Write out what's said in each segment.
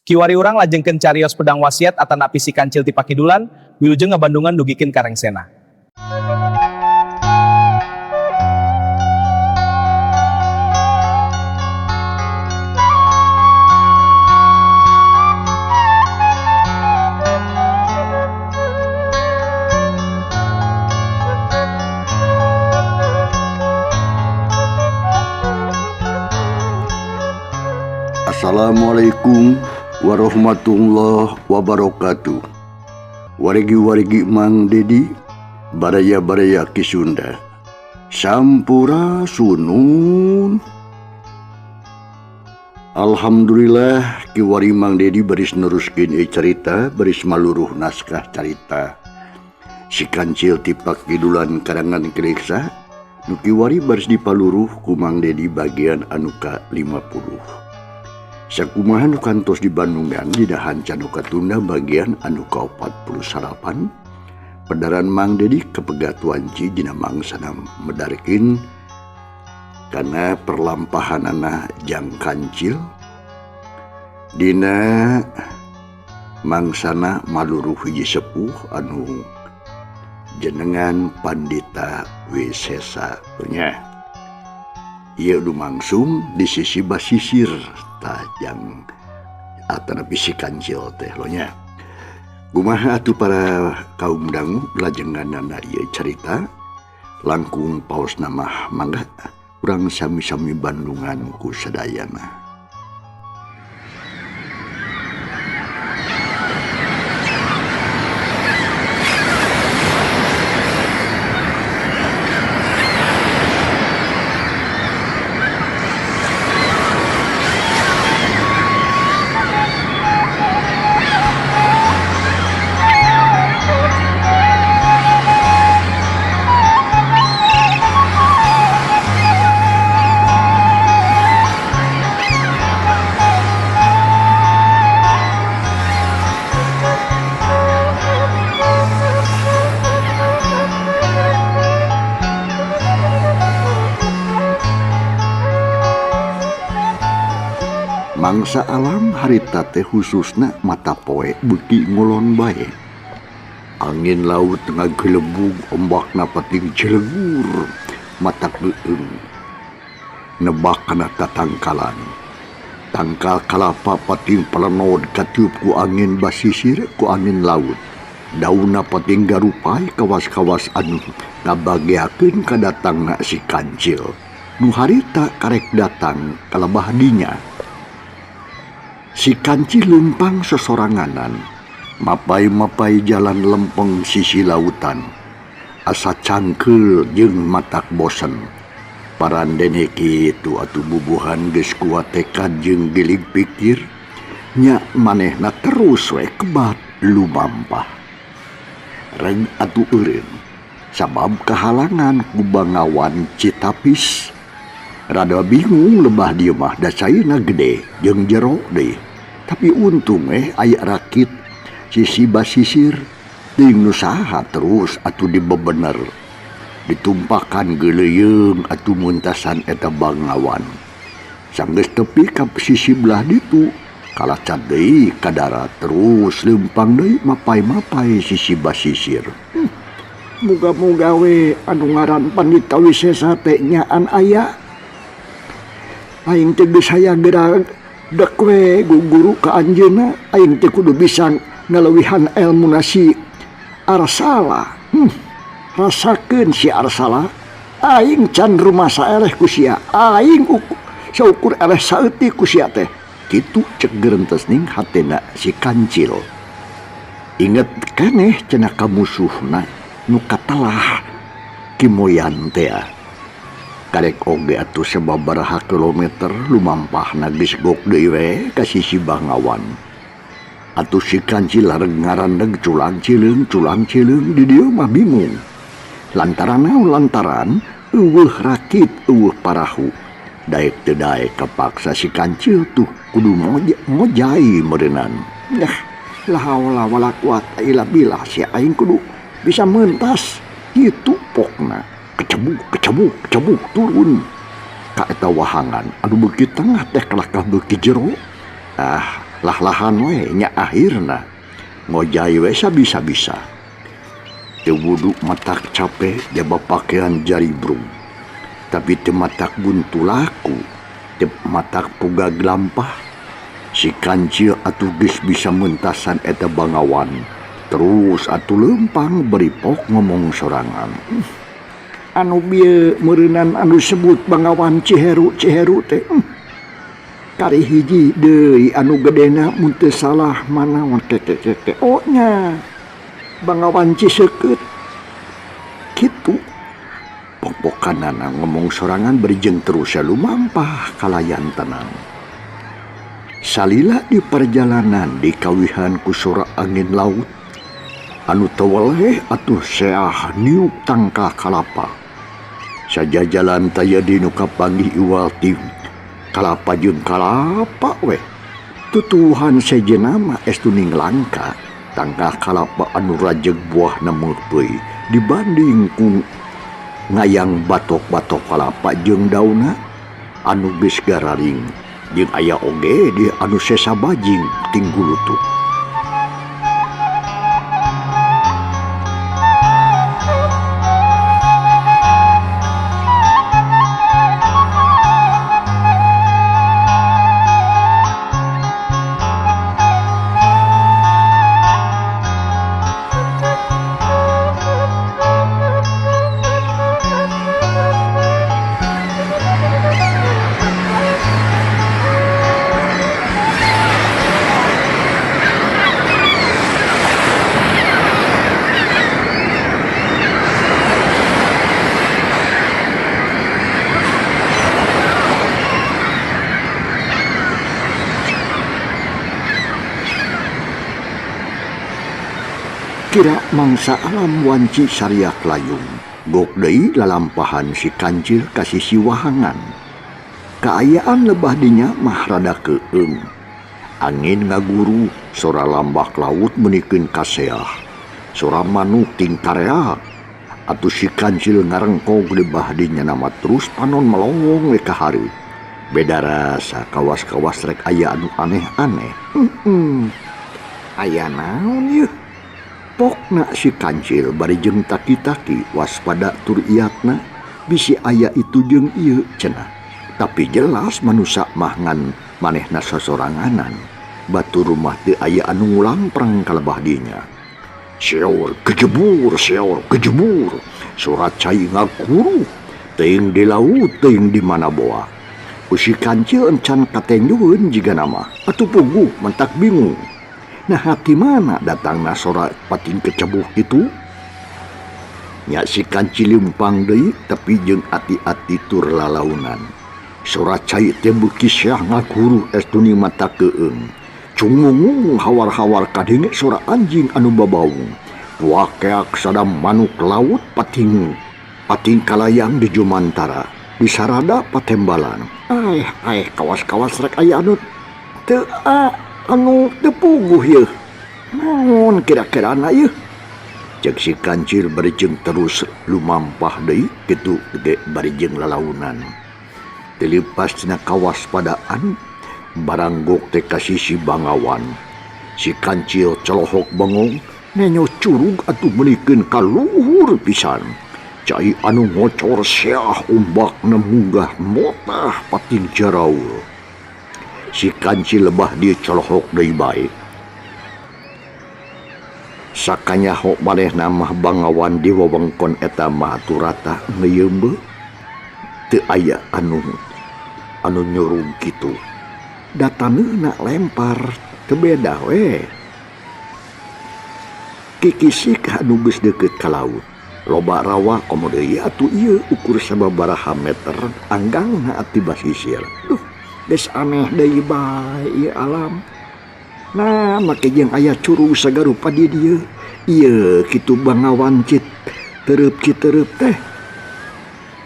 Kiwari urang lajengkeun carios pedang wasiat atanapi si kancil ti pakidulan, wilujeng ngabandungan dugikeun ka rengsena. Assalamualaikum warahmatullahi wabarakatuh. Wargi-wargi Mang Dedi, baraya-baraya Ki Sunda. Sampurasunun. Alhamdulillah kiwari Mang Dedi baris neruskeun ieu carita, baris maluruh naskah carita. Si Kancil ti Pakidulan karangan Kiriksa, nu kiwari baris dipaluruh ku Mang Dedi bagian anu ka-50. Sakumaha nu kantos di Bandungan dina hanca nu katunda bagian anu ka-48, pedaran Mang Dedi kapegat wanci dina mangsana medarkeun kana perlampahanana jang kancil dina mangsana maluruh hiji sepuh anu jenengan Pandita Wisesa nya. Ieu nu mangsung di sisi basisir tajang atanapi si kancil teh lo nya. Kumaha atuh para kaum dangu lajenganana ieu carita langkung paos nama mangga urang sami-sami bandungan ku sadayana. Mangsa alam harita teh khususna mata poe beuki ngulon bae. Angin laut ngagelebug ombakna pating cilegur mata keueung. Nebak kana tatangkalan. Tangkal kalapa pating palenod katiup ku angin basisir ku angin laut. Daunna pating garupai kawas-kawas anu ngabageakeun kadatangna si kancil. Nu harita karek datang kalebah dinya. Si kancil lempang sesoranganan, mapai-mapai jalan lempeng sisi lautan, asa cangkeul jeung matak bosen. Parandene kitu atuh bubuhan geus kuat tekad jeung gilig pikir, nya manehna terus we kebat lumampah. Reg atuh eureun, sabab kahalangan ku bangawan Citapis. Rada bingung lebah dieu mah da cairna gede jeung jero deui. Tapi untung aya rakit sisi basisir teuing nu saha terus atuh dibebener. Ditumpakan geuleuyeung atuh muntasan eta bangawan. Sanggeus tepi ka sisi belah ditu, kalacat deui ka darat terus leumpang deui mapai-mapai sisi basisir. Muga-muga we anu ngaran Pandita Wisesa teh nyaan aya. Aing teh geus hayang geura dek we guru ka anjeunna, aing teh kudu bisa ngaleuwihan elmuna si Arsala. Rasakeun si Arsala, aing can rumasa eleh ku sia, aing saukur eleh saeutik ku sia teh. Kitu cek gerentesning hatena si kancil. Inget keneh cenah ka musuhna nu katelah Kimoyan teh. Karek oge atuh sababaraha kilometer lumampahna geus gok deui we ka sisi Bangawan. Atuh si kancil lareg ngarandeg culang cileung culang cileung di dieu mah bingung. Lantaran naon? Lantaran eueuh rakit eueuh parahu. Daek teu daek kapaksa si kancil tuh kudu ngojai meureunnan. Nah, la haula wala quwata illa billah si aing kudu bisa mentas kitu pokna. Kecebuk, kecebuk, kecebuk turun ka eta wahangan anu beuki tengah teh kalakah beuki jero. Ah, Lah-lahan we nya akhirna ngojay we sabisa-bisa. Teu wudu matak cape jaba pakaian jaribrung. Tapi teu matak buntu laku, teu matak pugag lampah. Si kancil atuh geus bisa mentasan eta bangawan. Terus atuh leumpang beripok ngomong sorangan. Anu bieu meureunan anu sebut Bangawan Ciheru Ciheru teh. Kari hiji deui anu gedena mun teu salah manaon kekekeke. Oh nya. Bangawan Cisekeut. Kitu. Pok-pokanana ngomong sorangan berjeng terus lumampah kalayan tenang. Salila di perjalanan dikawihan ku sora angin laut. Anu teweleh atuh seah niup tangkah kalapa. Sajajalan taya di nu kapanggih iwal ti kalapa jeung kalapa we. Tutuhan sejenna mah estu ning langka tangkah kalapa anu rajeg buahna meupeui dibanding ku ngayang batok-batok kalapa jeung daunna anu geus gararing jeung aya oge di anu sesa bajing tinggulutuk. Kira mangsa alam wanci sariak layung, gok deui lalampahan si kancil ka sisi wahangan. Kaayaan lebah dinya mah rada keung. Angin ngaguru, sora lambak laut menikeun kaseah. Sora manuk ting kareak. Atuh si kancil ngarengkog lebah dinya nama terus panon melowong we ka hareup. Beda rasa kawas-kawas rek aya anu aneh-aneh. Aya naon yeuh? Pokna si kancil bari jeung taki-taki waspada tur iatna bisi aya itu jeung ieu cenah. Tapi jelas manusa mah ngan manehna sasoranganan. Batur rumah teu aya anu ngulamprang ka lebah dinya. Seor kejebur, seor kejebur. Surat cai ngaguruh teuing di laut teuing di mana boa. Ku si kancil encan katenjueun jiga nama. Atuh puguh mentak bingung. Nah hati mana datangna sora pating kecebuh kitu? Nya si kancil leumpang deui tapi jeung ati-ati tur lalaunan. Sora cai teh beuki syah ngaguruh estuni mata keung. Cungungung hawar-hawar kadenge sora anjing anu babaung. Wakeak sadam manuk laut pating pating kalayang di jumantara. Disarada patembalan. Aeh aeh kawas-kawas rek aya anu teu anu teu puguh yeuh. Naon kira-kirana yeuh? Cek si kancil bari jeung terus lumampah deui kitu ge bari jeung lalaunan. Teu leupas tina kawaspadaan baranggok teh ka sisi Bangawan. Si kancil celohok bengong nenyo curug atuh meunikeun ka luhur pisan. Cai anu ngocor seah ombakna munggah motah pating jaraul. Si kancil lebah dia celohok deui bae. Sakanyaho manehna mah Bangawan di wewengkon eta mah atuh rata ngeuyeumbeut. Teu aya anu anu nyurug kitu. Da taneuhna lempar teu beda we. Kikisik anu geus deukeut ka laut. Loba rawa komo deui atuh ieu ukur sababaraha meter anggangna ati basisir. Duh, geus aneh deui bae ieu alam. Nah, make jeung aya curug sagarupa di dieu. Ieu kitu Bangawan Cit tereup citereup teh.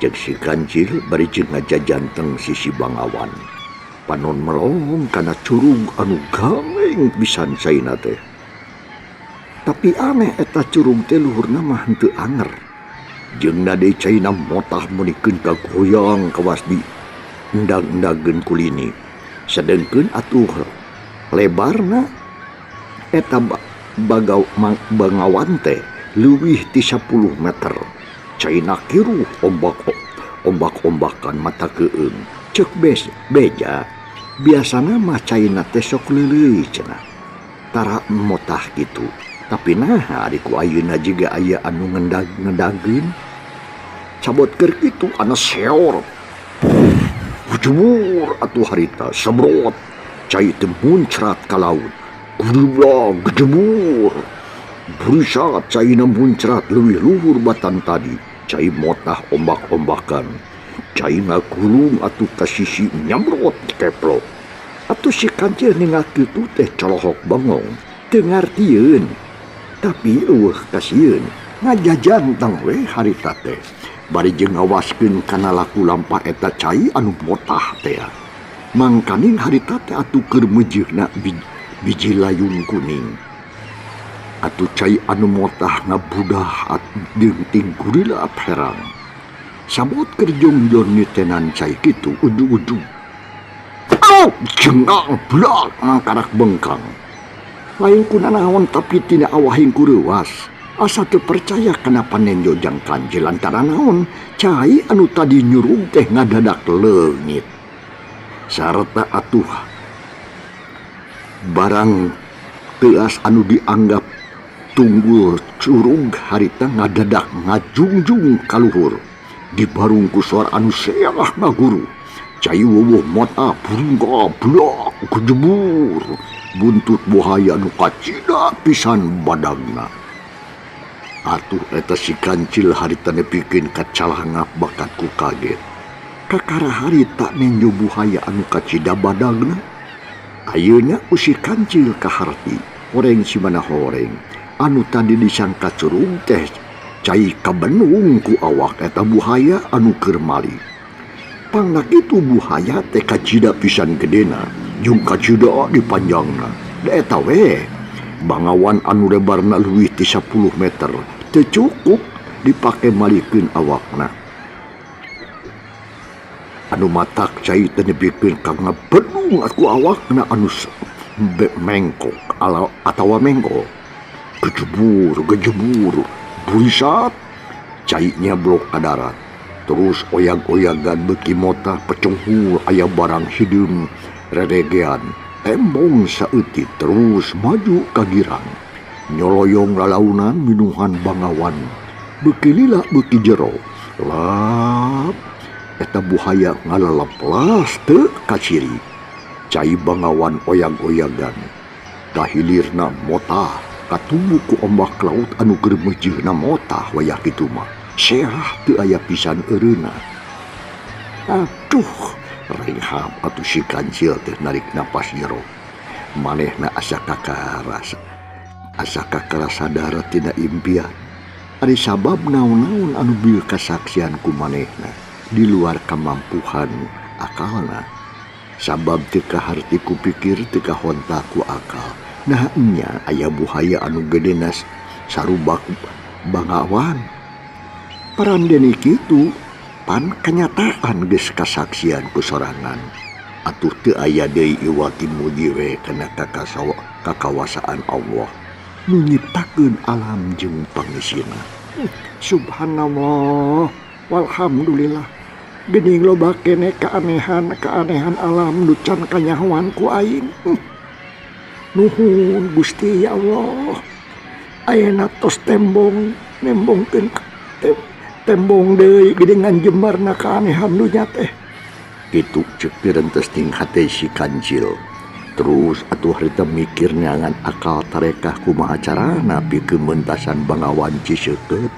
Cek si kancil bari jeung ngajajanteng sisi Bangawan. Panon melong kana curug anu gameng pisan caina teh. Tapi aneh eta curug teh luhurna mah henteu anger. Jeung nade caina motah meunikeun kagoyang kawas di endang-endageun kulini. Sedengkeun atuh Lebarna eta bangawan teh leuwih ti 10 meter. Caina kiruh ombak-ombakan mata keung. Cek beja biasana mah caina teh sok leuleuy cenah. Tara motah kitu. Tapi naha ari ku ayeuna jiga aya anu ngendag-ngendageun. Cabot keur kitu ana seor. Jemur atuh harita semrot. Cai teh muncrat ka laut. Gudublag gejemur. Berisat caina muncrat leuwih luhur batan tadi. Cai motah ombak-ombakan. Cai ngagulung atuh ka sisi nyamrot keplok. Atuh si kancil ningal kitu teh colohok bengong. Teu ngartieun. Tapi eueuh kasieun. Ngajajantang we harita teh. Bari jeung ngawaskeun kana laku lampah eta cai anu motah teh. Mangkaning harita teh atuh keur meujeuhna biji layung kuning. Atuh cai anu motah ngabudah jeung ting gurila herang. Sabot keur jongjon nitenan cai kitu ujug-ujug. Au, jengang blak ngangkarak bengkang. Lain kunanaon tapi tina awahing kureuwas. Asa teu percaya kana panenjo jang kancil lantaran naon cai anu tadi nyurug teh ngadadak leungit. Sarta atuh barang teuas anu dianggap tunggul curug harita ngadadak ngajungjung kaluhur. Dibarung ku suara anu seah ngaguru. Cai wowoh mata burungga blak gejebur. Buntut buhaya anu kacida pisan badagna. Atuh eta si kancil harita nepikeun kacalangap bakat ku kaget. Kakara harita nenjo buhaya anu kacida badagna. Ayeuna ku si kancil kaharti, horeng si mana horeng. Anu tadi disangka curug teh cai kabenung ku awak eta buhaya anu keur mali. Pangna kitu buhaya teh kacida pisan gedena, jeung kacida dipanjangna. Da eta we bangawan anu lebarna leuwih ti 10 meter teu cukup dipake malikeun awakna. Anu matak cai teh nepikeun ka ngabedung ku awakna anu mengkok atawa mengkok. Gejebur, gejebur, burisat, cainya blok ka darat. Terus oyag-oyagan beuki motah pecunghul aya barang hideung reregean. Tembong saeutik terus maju ka girang. Nyoloyong lalaunan minuhan bangawan. Beuki lila beuki jero. Lap eta buhaya ngalalaplas teu kaciri. Cai bangawan oyag-oyagan. Kahilirna motah katumbu ku ombak laut anu keur meujeuhna motah wayah kitu mah. Seah teu aya pisan eureuna. Aduh, renghap atuh si kancil teh narik napas jero. Manehna asa kakarasa. Asa kakarasa sadar tina impian. Ari sabab naon-naon anu bieu kasaksian ku manehna di luar kamampuhan akalna. Sabab teu kaharti ku pikir teu kahonta ku akal. Nah nya aya buhaya anu gedena sarubak bangawan. Parandene kitu pan kenyataan geus kasaksian ku sorangan. Atuh teu aya deui iwati muji we kana kakawasaan Allah nu nyiptakeun alam jeung pangisina. Subhanallah walhamdulillah. Geuning loba keneh keanehan-keanehan alam nu can kanyahoan ku aing. Nuhun Gusti ya Allah. Ayeuna tos tembong nembongkeun tembong deui geuningan jembarna keanehan dunya teh. Kitu ceuk pirentes ting hate si kancil. Terus atuh harita mikir neangan akal tarekah kumaha carana pikeun mentasan bangawan Cisekeut.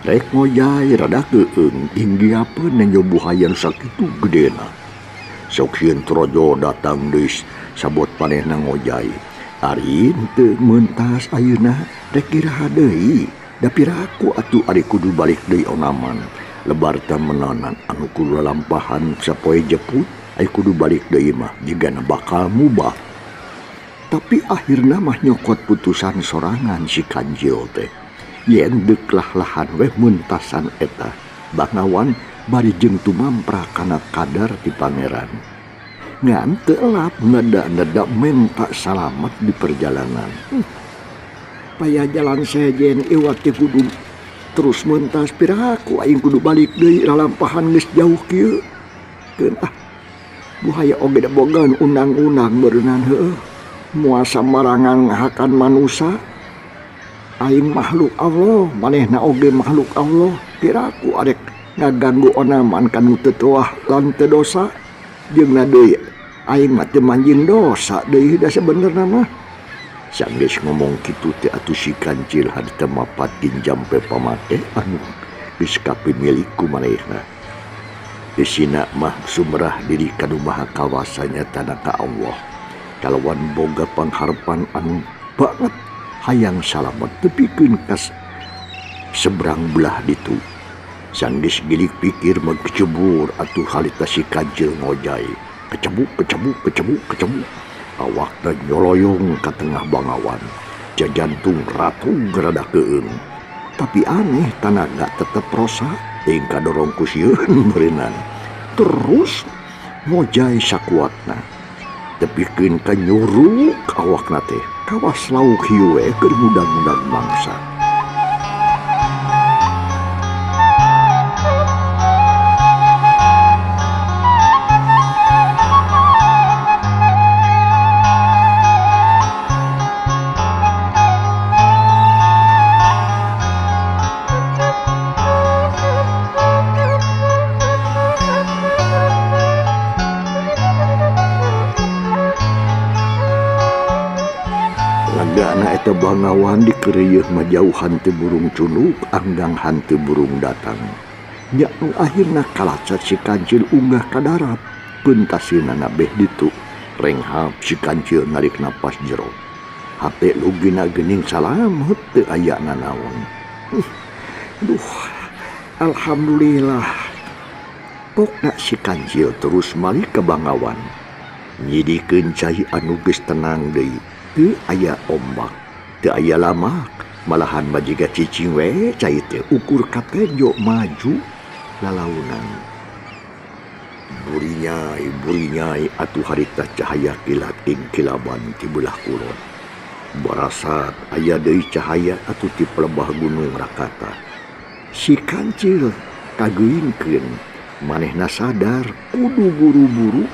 Rek ngojay rada keung inggiapeun nenjo buhaya nu sakitu gedena. Sok sieun trojo datang deui sabot manehna ngojay. Ari teu mentas ayeuna rek iraha deui. Da piraku atuh ari kudu balik deui onaman. Lebar teh menanan anu kudu lalampahan sapoe jeput ai kudu balik deui mah jigana bakal mubah. Tapi akhirna mah nyokot putusan sorangan si kancil teh. Yen deuk lah-lahan weh muntasan eta bangawan bari jeung tumampra kana kadar ti pangeran. Ngan teu elap neda-neda menta salamet di perjalanan. Paya jalan sejen iwat teh kudu terus mentas piraku aing kudu balik deui lalampahan geus jauh kieu. Keun ah. Buhaya oge da boga undang-undang beureunan heueuh. Moal samarangan ngahakan manusa. Aing makhluk Allah, manehna oge makhluk Allah. Piraku arek ngaganggu onaman kanu teu tuah lan teu dosa. Jeung deui aing mah teu manjing dosa deui da sebenerna mah. Sanggeus ngomong kitu teh atuh si kancil harita mapat ginjampe pamate anu geus kapimilik ku manehna. Geusina mah sumrah diri kanu maha kawasa nyatana ka Allah. Kalawan boga pangharepan anu banget hayang salamet tepikeun ka seberang belah ditu. Sanggeus gilik pikir mah kecebur atuh harita si kancil ngojay. Kecebuk kecebuk kecebuk kecebuk. Awakna nyoloyong ka tengah bangawan. Jajantung ratu rada keung. Tapi aneh tanaga tetep rosa teuing kadorong ku sieun meureunnan. Terus ngojay sakuatna. Tepikeun ka nyuruk awakna teh. Kawas lauk hiu we keur ngudang-ngudang mangsa. Lagana eta bangawan dikereuyeun majauhan teu burung cunuk anggang hanteu burung datang. Nya nu akhirna kalacat si kancil unggah ka darat. Pentasina beh ditu. Renghap si kancil narik napas jero. Hate lugina geuning salamet teu aya nanaon. Duh, alhamdulillah. Pokna si kancil terus malik ka bangawan. Nyidikeun cai anu geus tenang deui. Teu aya ombak, teu aya lamak, malahan majiga cicing we cai teh ukur katejo maju lalaunan. Burinyai burinyai atuh harita cahaya kilat ing kilaban ti belah kulon. Barasat aya deui cahaya atuh ti pelebah gunung Rakata. Si kancil kageuingkeun, manehna sadar kudu buru-buru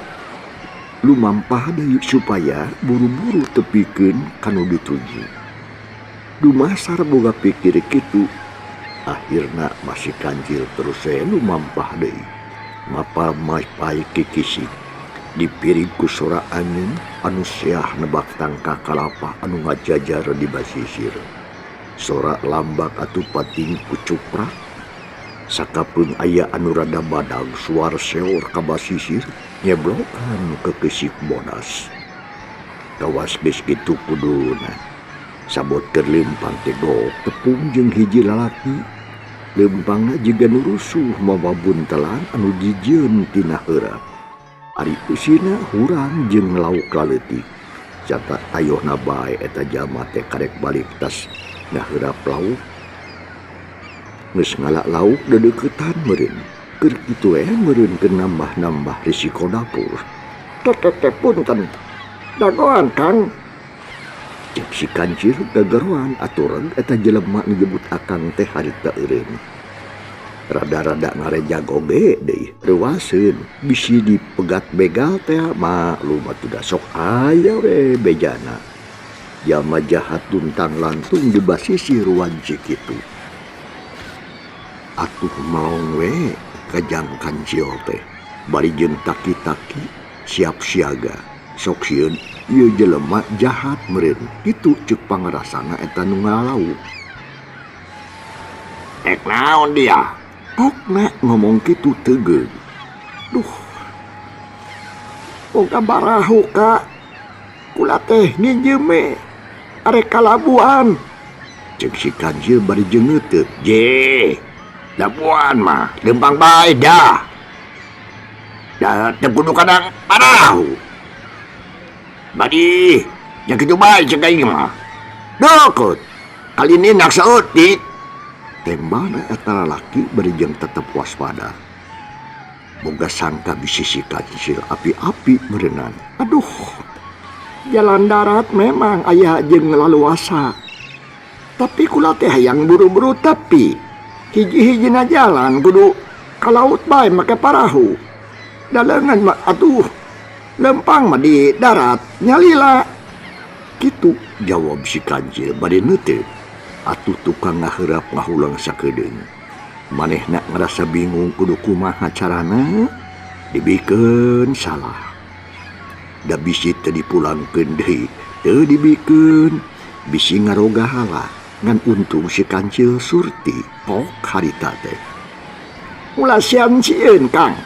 lumampah deui supaya buru-buru tepikeun kanu dituju. Dumasar boga pikir kitu, akhirna masih kancil terus we lumampah deui. Mapa mapai kikisik dipirig ku sora angin anu seah nebak tangka kalapa anu ngajajar di basisir. Sora lambak atuh pating kucuprak. Sakapeung aya anu rada badag suar seor ka basisir nyeblokan ke kesik bodas. Kawas geus kitu kuduna. Sabot keur leumpang teh gok tepung jeung hiji lalaki. Leumpangna jiga nu rusuh mawa buntelan anu jijieun tina heureup. Ari eusina hurang jeung lauk laleutik. Cata ayohna bae eta jalma teh karek balik tas ngaheurap lauk. Geus ngala lauk dedeuketan meureun. Keur kitu we meureun keur nambah-nambah risiko dapur. Teh punten. Dagoan Kang. Cek si kancil gagaroan aturan eta jelema nyebut akang teh harita eureun. Rada-rada ngarejag oge deui, reuaseun bisi dipegat begal teh maklum atuh da sok aya we bejana. Jalma jahat tuntang lantung di basisir wanci kitu. Atuh melong we kajang kancil teh. Bari jeung taki-taki siap siaga. Sok sieun ieu jelema jahat meureun. Kitu ceuk pangrasana eta nu ngalauk. Ek naon dia? Pokna ngomong kitu teugeung. Duh. Boga barahu ka. Kula teh nginjeum arek kalabuan. Ceuk si kancil bari jeung neuteuk. Je. Labuan mah lempang bae dah. Dah teu kudu kadang parahu. Badi, yang kitu bae cek aing mah. Dokot. Kali ini nak saeutik. Tembana eta lalaki bari jeung tetep waspada. Boga sangka bisi si kancil api-api meureunan. Aduh, jalan darat memang aya jeung laluasa. Tapi kula teh hayang buru-buru tepi. Hiji-hijina jalan kudu ka laut bae make parahu. Da leungeun mah atuh lempang mah di darat nyalila. Kitu jawab si kancil bade neuteup. Atuh tukang ngaheurap ngahulang sakedeung. Manehna ngarasa bingung kudu kumaha carana dibikeun salah. Da bisi teu dipulangkeun deui, teu dibikeun bisi ngarogahala ngan untung si kancil surti pok harita teh. Ulah sieun-sieun Kang.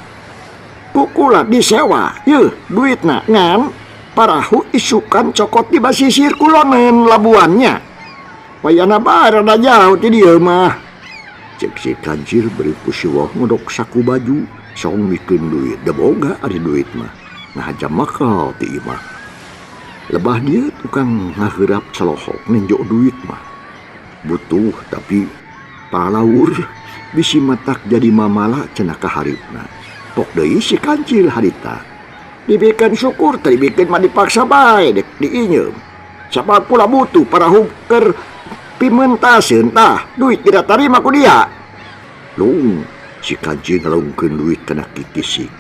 Ku kula disewa yeuh duitna ngan parahu isukan cokot di basisir kuloneun labuannya. Wayahna bae rada jauh ti dieu mah. Cek si kancil bari ku siwah ngodok saku baju song mikeun duit da boga ari duit mah. Ngahaja makal ti imah. Lebah dieu tukang ngaheurap colohok nenjo duit mah. Butuh tapi palaur bisi matak jadi mamala cenah kaharipna. Pok deui si kancil harita. Dibikeun syukur teu dibikeun mah dipaksa bae dek diinyeum. Sabab kula butuh parahu keur pimeuntaseun tah duit tidak tarima ku dia. Lung si kancil ngalungkeun duit kana kikisik.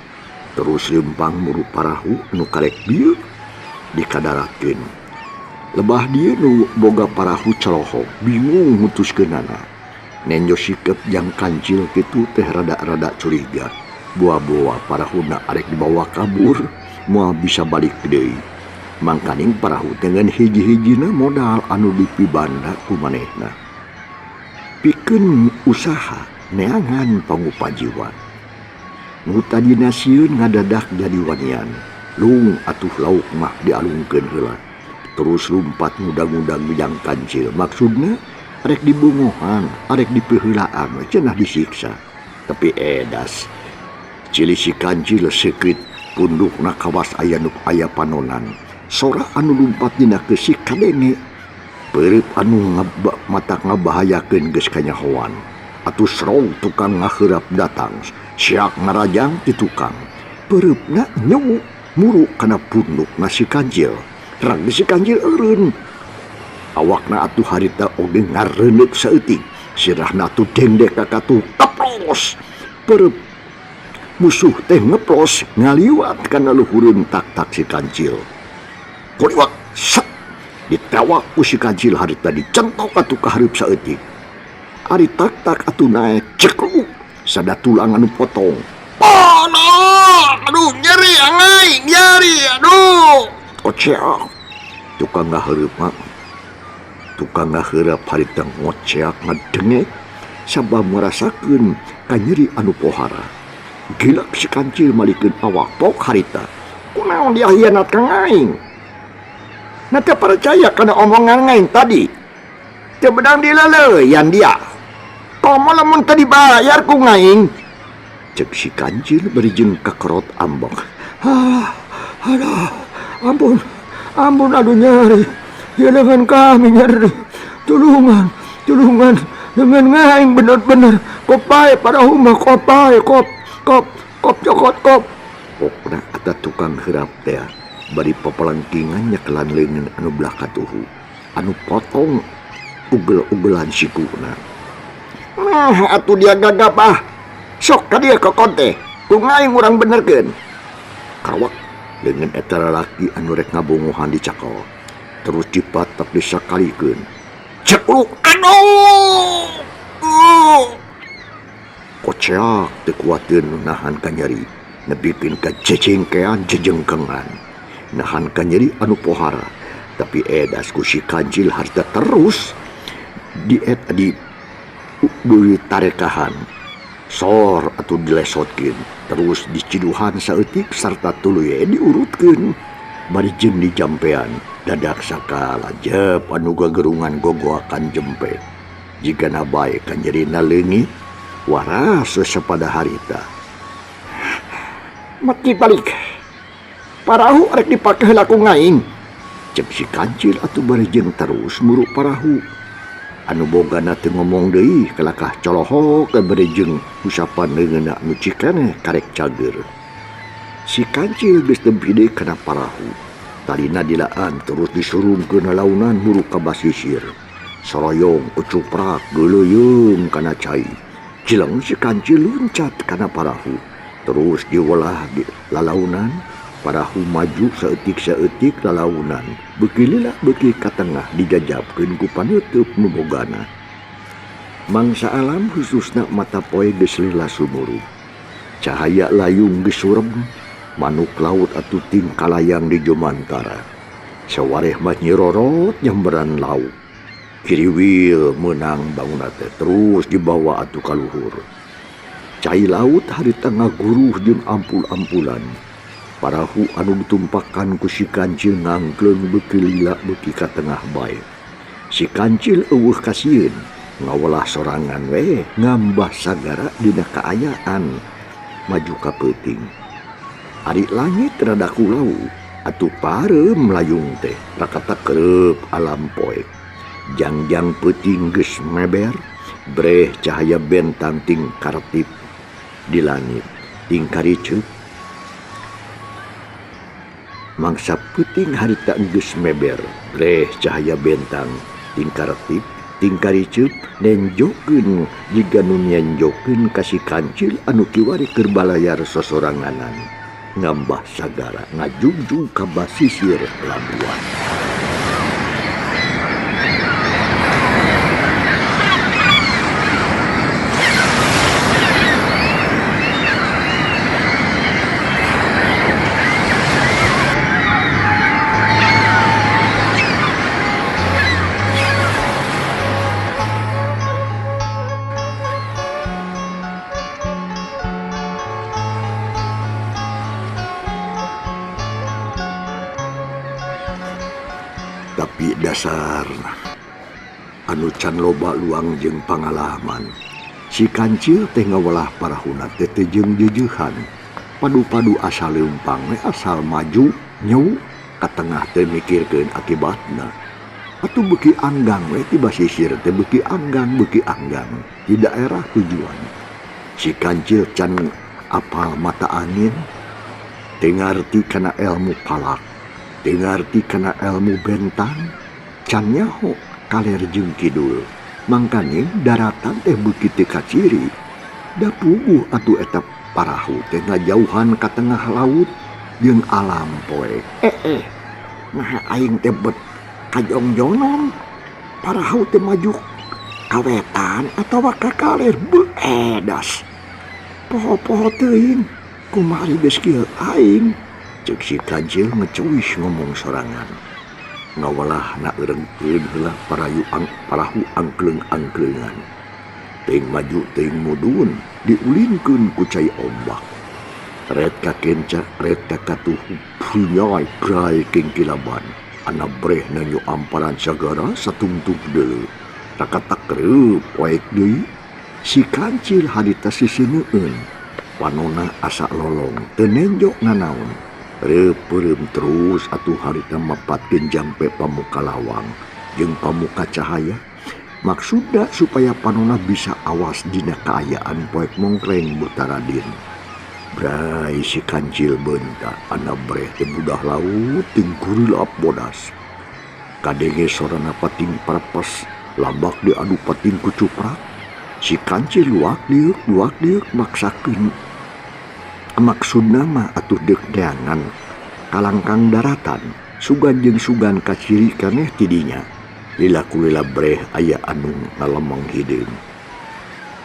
Terus lempang muru parahu nu karek bieu dikadaratkeun. Lebah dieu nu boga parahu colohok bingung mutuskeunana. Nenjo sikep jang kancil kitu teh rada-rada curiga. Buah-buah parahuna arek dibawa kabur moal bisa balik deui. Mangkaning parahu dengan hiji-hijina modal anu dipibanda ku manehna. Pikeun usaha neangan pangupajiwa. Nu tadina sieun ngadadak jadi wanian. Lung atuh lauk mah dialungkeun heula. Terus lumpat ngudang-ngudang jang kancil. Maksudna arek dibungohan, arek dipeuheulaan we cenah disiksa. Tapi edas cili si kancil seukeut pundukna kawas aya nu aya panonan. Sora anu lumpat dina keusik kadenge. Peureup anu matak ngabahayakeun geus kanyahoan. Atuh serong tukang ngaheurap datang. Siak ngarajang ti tukang. Pereupna nyewu muru kana pundukna si kancil. Rang si kancil eureun. Awakna atuh harita oge ngareuneup saeutik. Sirahna atuh dengdek ka katuh keplos. Pereup musuh teh ngeplos ngaliwat kana luhureun tak-tak si kancil. Koliwak set ditewak ku si kancil harita dicentok atuh ka hareup saeutik. Ari tak-tak atuh naek cekluk sada tulang anu potong. Panah! Aduh nyeri angai, nyeri aduh. Koceak. Tukang ngaheureup mah. Tukang ngaheureup harita ngoceak ngadengek sabab ngarasakeun kanyeri anu pohara. Gilak si kancil malikeun awak pok harita. Kunaon dia hianat ka aing? Na teu percaya kana omongan aing tadi. Teu bedang dileleuyan dia. Komo lamun teu dibayar ku aing. Cek si kancil bari jeung kakerot ambek. Ah, aduh, ampun, ampun aduh nyeri. Ya lengan kami nyeri. Tulungan, tulungan. Lengan aing bener-bener. Kop bae parahu mah kop bae kop. Kop, kop cokot kop. Pokna eta tukang heurap teh bari papalangkingan nyekelan leungeun anu belah katuhu. Anu potong ugel-ugelan sikuna. Nah, atuh dia gagap ah. Sok ka dieu kokon teh. Ku aing urang benerkeun. Karawak leungeun eta lalaki anu rek ngabongohan dicakel. Terus dipatek disakalikeun. Cekluk aduh. Koceak teu kuateun nahan kanyeri. Nepikeun ka cecengkean jejengkengan. Nahan kanyeri anu pohara. Tapi edas ku si kancil harta terus di di ditarekahan. Sor atuh dilesotkeun. Terus diciduhan saeutik sarta tuluy diurutkeun. Bari jeung dijampean. Dadak sakala jep anu gagerungan gogoakan jempe. Jigana bae kanyerina leungit waras sapada harita. Mati balik. Parahu arek dipake heula ku aing. Cek si kancil atuh bari jeung terus muru parahu. Anu bogana teu ngomong deui kalakah colohok bari jeung usapan leungeunna nu cikeneh karek cager. Si kancil geus tempi deui kana parahu. Talina dilaan terus disurungkeun lalaunan muruk ka basisir. Soroyong kucuprak geuleuyeung kana cai. Cileng si kancil luncat kana parahu. Terus diwelah di lalaunan. Parahu maju saeutik-saeutik lalaunan. Beuki lila beuki ka tengah dijajabkeun ku paneuteub nu bogana. Mangsa alam khususna mata poe geus lila sumurup. Cahaya layung geus surem, manuk laut atuh ting kalayang di jumantara. Sawareh mah nyirorot nyamberan laut. Kiriwil meunang bangunna teh terus dibawa atuh ka luhur. Cai laut harita ngaguruh jeung ampul-ampulan. Parahu anu ditumpakan ku si kancil ngangkleung beuki lila beuki ka tengah bae. Si kancil eueuh kasieun, ngawelah sorangan we ngambah sagara dina kaayaan maju ka peuting. Ari langit rada kulau atuh pareum layung teh rakata kereup alam poek. Jangjang peuting geus meber, breh cahaya bentang ting kartip di langit, ting kariceup. Mangsa peuting harita geus meber, breh cahaya bentang ting kartip, ting kariceup nenjokeun jiga nu nyenjokeun ka si kancil anu kiwari keur balayar sosoranganan. Ngambah sagara ngajugjug ka basisir Labuan. Tapi dasar anu can loba luang jeung pangalaman. Si kancil teh ngawelah parahuna teh teu jeung jeujehan. Padu-padu asal leumpang we asal maju nyeu ka tengah teh mikirkeun akibatna. Atuh beuki anggang we ti basisir teh beuki anggang di daerah tujuan. Si kancil can apal mata angin, teu ngarti kana ilmu falak, teu ngarti kana ilmu bentang, can nyaho kaler jeung kidul. Mangkaning daratan teh beuki teu kaciri. Da puguh atuh eta parahu teh ngajauhan ka tengah laut jeung alam poek. Nah aing teh bet kajongjonan. Parahu teh maju ka wetan atawa ka kaler beedas. Poho-poho teuing kumaha geus kieu aing. Ceuk si kancil ngecuis ngomong sorangan. Ngawalah na eureungkeun heula parahu angkleung-angkleungan. Teuing maju teuing mudun diulinkeun ku cai ombak. Ret ka kenca, ret ka katuhu, punyai brai kingkilaban. Ana breh nanyo amparan sagara satungtung deuleu. Rakatak reup poek deui. Si kancil harita sisineueun. Panona asa lolong teu nenjo nanaon. Reup-reup terus atuh harita mapatkeun jampe pamuka lawang jeung pamuka cahaya. Maksudna supaya panona bisa awas dina kaayaan poek mongkreng Butaradin. Brai si kancil beunta ana breh teh budah laut ting gurilap bodas. Kadenge sorana pating parepes lambak diadu pating kucuprak. Si kancil luak liuk maksakeun. Maksudna mah atuh deuk neangan kalangkang daratan sugan jeung sugan kaciri kaneh tidinya. Lila kulila breh aya anu ngalemeng hideung.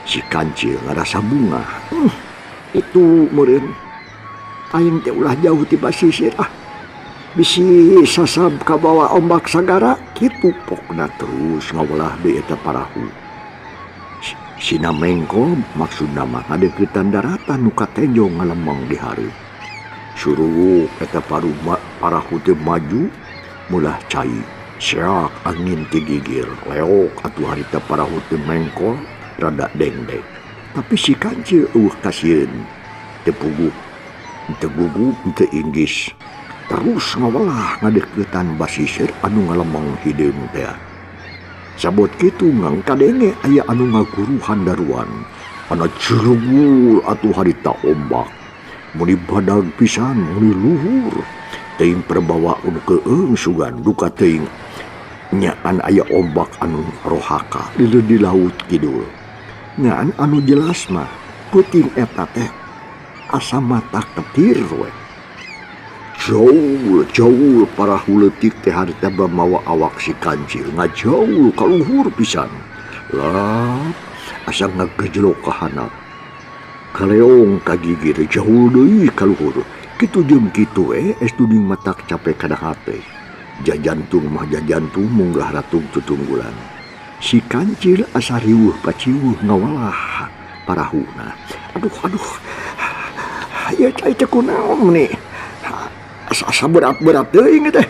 Si kancil ngarasa bungah. Itu meureun aing teh ulah jauh ti basisir ah. Bisi sasab kabawa ombak sagara kitu pokna terus ngawelah deui eta parahu. Sina mengko maksudna mah ngadeuketan daratan nu katenjo ngalemeng di hareup. Suruwuk eta parahu teh maju mulah cai. Seak angin ti gigir leok atuh harita parahu teh mengkol rada dengdek. Tapi si kancil eueuh kasieun teu puguh, teu gugup, teu inggis. Terus ngawelah ngadeuketan basisir anu ngalemeng hideung teh. Sabot kitu ngang kadenge aya anu ngaguruhan daruan. Ana jelegur atuh harita ombak. Muni badag pisan, muni luhur. Teuing perbawa anu keung sugan duka teuing nyaan aya ombak anu rohaka leuleud di laut kidul. Ngan anu jelas mah peuting eta teh asa mata ketir we. Jaul, jaul parahu leutik teh harita bamawa awak si kancil ngajaul ka luhur pisan. Lap asa ngagejelok ka handap. Kaleong ka gigir jaul deui ka luhur. Kitu jeung kitu we estu ding matak cape kana hate. Jajantung mah jajantung munggah ratung tutunggulan. Si kancil asa riweuh paciweuh ngawalah parahuna. Aduh aduh. Ieu cai teh kunaon meuni? Asa berat-berat teuing teh.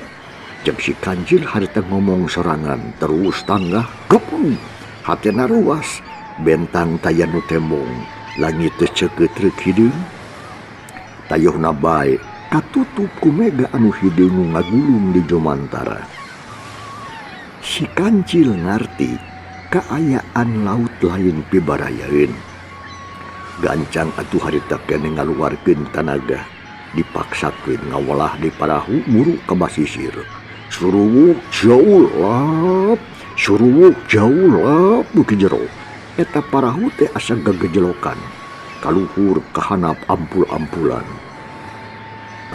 Cek si kancil harita ngomong sorangan terus tanggah gepung. Hatena ruas bentang taya nu tembong. Langit teh ceukeut reuk hideung. Tayohna bae katutup ku mega anu hideung nu ngagulung di jomantara. Si kancil ngarti kaayaan laut lain pibarayaeun. Gancang atuh harita keneh ngaluarkeun tanaga. Dipaksakeun ngawalah di parahu muru ka basisir. Suruwuk jauh lap, suruwuk jauh lap beuki jero. Eta parahu teh asa gagejelokan. Kaluhur kahanap ampul-ampulan.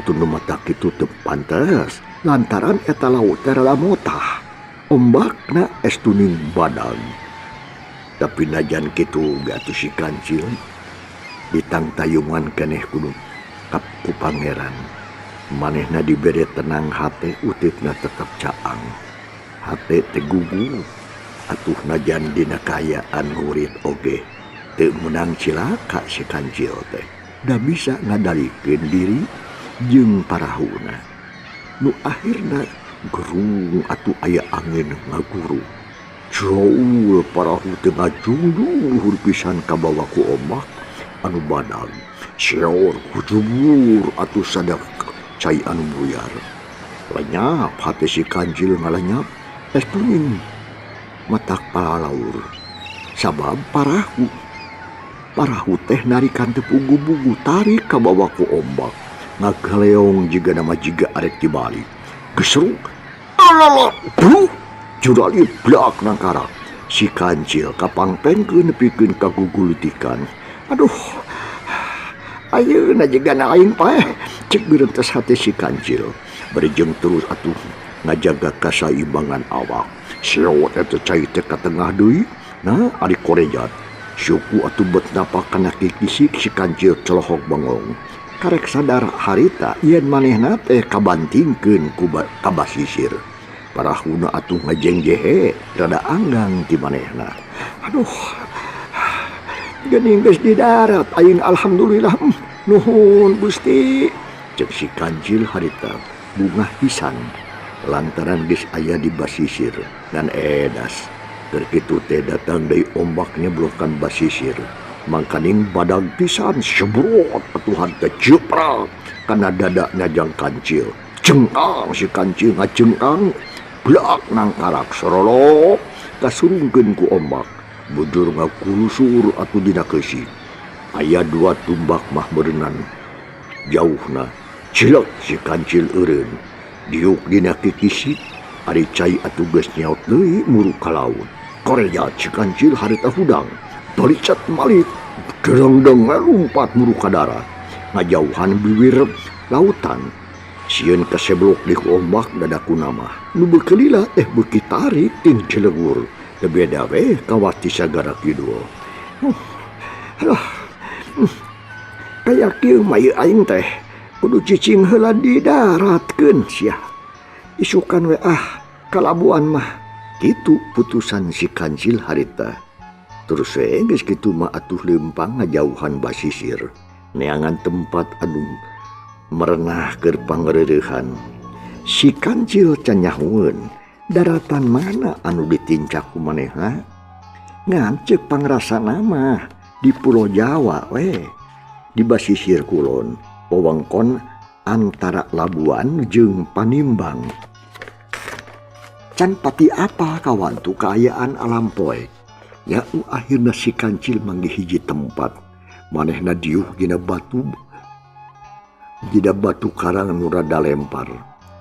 Atuh nu mata kitu teu pantes lantaran eta laut teh rada motah. Ombakna estuning badag. Tapi najan kitu ge atuh si kancil ditangtayungan keneh kudu ku pangeran. Manehna dibere tenang hate utitna tetep caang. Hate teh gugup atuh najan dina kaayaan ngurit oge teu meunang cilaka si kancil teh. Da bisa ngadalikeun diri jeung parahuna. Nu akhirna gerung atuh aya angin ngaguru. Jauh parahu teh ngajungjung luhur pisan kabawa ku ombak anu badag. Seor kujubur atuh sadak cai anu buyar. Lenyap hate si kancil ngalenyap estuning matak palalaur. Sabab parahu teh narikan teu pugu-pugu tarik kabawa ku ombak. Ngagaleong jiga nama jiga arek dibalik. Gesruk alalak bruk jurali blak nangkarak. Si kancil kapangpengkeun nepikeun ka gugulutikan. Aduh, ayeuna jiga na aing paeh. Cek beurentes hate si kancil. Berjeng terus atuh ngajaga kasaimbangan awak. Seot eta cai teh ka tengah deui. Nah, ari korejat. Suku atuh bet napak kana kikisik si kancil celohok bengong. Karek sadar harita yen manehna teh kabantingkeun ku ka basisir. Parahuna atuh ngajengjehe rada anggang ti manehna. Aduh, geuning geus di darat aing alhamdulillah. Nuhun Gusti. Cek si kancil harita bungah pisan lantaran geus aya di basisir ngan edas. Keur kitu teh datang deui ombak nyeblokan basisir. Mangkaning badag pisan sebrot atuhan teh jeprak kana dada nyajang kancil. Jengkang si kancil ngajengkang blak nangkarak sorolok kasurungkeun ku ombak. Bujur ngakulusur atuh dina keusi. Aya dua tumbak mah berenang jauhna. Cilek si kancil eureun. Diuk dina kikisik ari cai atuh geus nyaot deui muru ka laut. Korejat si kancil harita hudang. Balicat malik derengdeng ngalumpat muru ka darat. Ngajauhan bibir lautan. Sieun kaseblok di ku ombak dadaku nama. Nu beuki lila teh beuki tarik ting cilegur. Teu beda we kawat ti sagara kidul. Aduh. Kaya kieu mah ieu aing teh kudu cicing heula di daratkeun sia. Isukan we ah kalabuan mah. Kitu putusan si kancil harita. Terus we geus kitu mah atuh leumpang ngajauhan basisir. Neangan tempat anu merenah keur pangreurehan. Si kancil can nyahoeun daratan mana anu ditincak ku manehna. Ngan ceuk pangrasana mah di Pulau Jawa we. Di basisir kulon, wewengkon antara Labuan jeung Panimbang. Can pati apa kawantu kaayaan alam poek. Nya akhirna si kancil manggih hiji tempat. Manehna diuh dina batu dina batu karang anu rada lempar.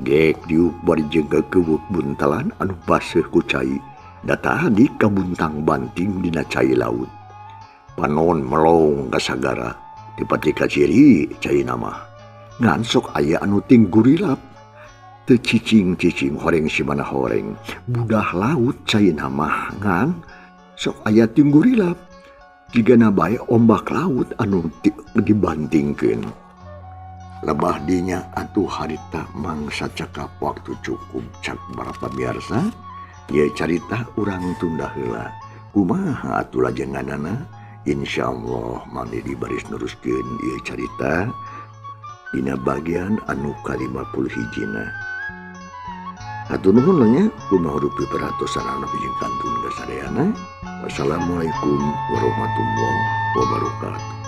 Gek diuh bari jeung keukeut buntalan anu baseuh ku cai. Da tadi kabuntang banting dina cai laut. Panon melong ka sagara. Teu pati kaciri caina mah. Ngan sok aya anu ting gurilap. Teu cicing-cicing horeng simana horeng. Budah laut caina mah ngan sok aya ting gurilap. Jigana bae ombak laut anu dibantingkeun. Lebah dinya atuh harita mangsa cakap waktu cukup cak para pamirsa. Ieu carita urang tunda heula. Kumaha atuh lajenganana? Insyaallah Mang Didi baris neruskeun ieu carita dina bagian anu ka-51. Hatur nuhun nya kumaha rupi perhatosan anu pijing kantun ka sadayana. Wassalamualaikum warahmatullahi wabarakatuh.